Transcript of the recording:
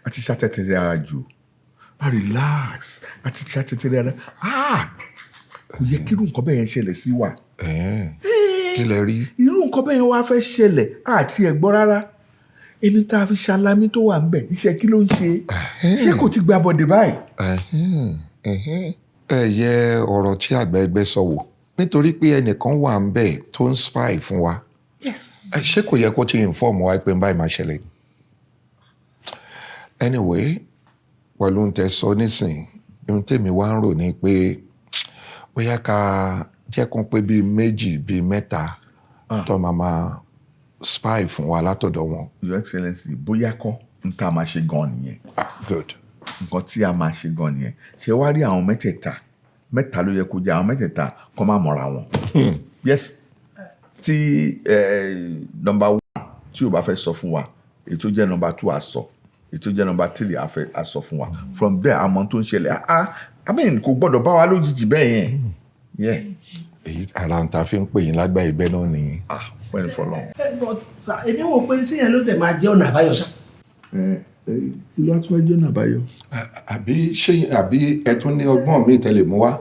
Àti ṣàtẹ̀tẹ̀rẹ̀ ara jù. A relax, àti ṣàtẹ̀tẹ̀rẹ̀ ara. Ah! Kò yẹ kí irú nǹkan bẹ́ẹ̀ yẹn ṣẹlẹ̀ sí wa. Kí lẹ rí? Irú nǹkan bẹ́ẹ̀ yẹn wá fẹ́ ṣẹlẹ̀ àti ẹ̀ gbọ́ rárá. Ẹni tá a fi ṣalámí tó wà ńbẹ̀, iṣẹ́ kí ló ń ṣe? Ṣé kò ti gba bọ̀dẹ̀ báyìí? Ẹ yẹ ọ̀rọ̀ tí àgbà ẹgbẹ́ sọ wò, nítorí pé ẹnìkan wà ń bẹ̀ tó ń spy fún wa. Ṣé kò yẹ kó ti inform wa pé ń báyìí máa ṣẹlẹ̀? Anyway, pẹ̀lú ń tẹ́ sọ nísìnyí, ohun tèmi wá ń rò ní pé bóyá ká jẹ́ kó pé bíi méjì, bíi mẹ́ta tó máa máa spy fún wa látọ̀dọ̀ wọn. Your Excellency, bóyá kọ́, n tá a máa ṣe gan nìyẹn. Ah, good. Nǹkan tí a máa ṣe gan nìyẹn. Ṣé wá rí àwọn mẹ́tẹ̀ẹ̀ta, mẹ́ta ló yẹ kó jẹ́, àwọn mẹ́tẹ̀ẹ̀ta kó má mọ̀ra wọn. Yes, tí number one tí o bá fẹ́ sọ fún wa, èyí tó jẹ́ number two á sọ, èyí tó jẹ́ number three á fẹ́ á sọ fún wa. From there, àmọ́ tó ń ṣẹlẹ̀, ah, I mean, kò gbọ́dọ̀ bá wa lójijì bẹ́ẹ̀ yẹn. Yeah. Èyí ara ń ta fi ń pè yín lágbà ẹgbẹ́ náà nìyí. Ah, wẹ́n fọlọ́. Ẹ, but sir, èmi wò pé síyẹn ló dẹ̀ máa jẹ́ ọ̀nà àbáyọ ṣá. Ẹ ẹ, kí ló wá tún fẹ́ jẹ́ ọ̀nà àbáyọ? Àbí ṣé àbí ẹ tún ní ọgbọ́n míì tẹ́lẹ̀ mú wá?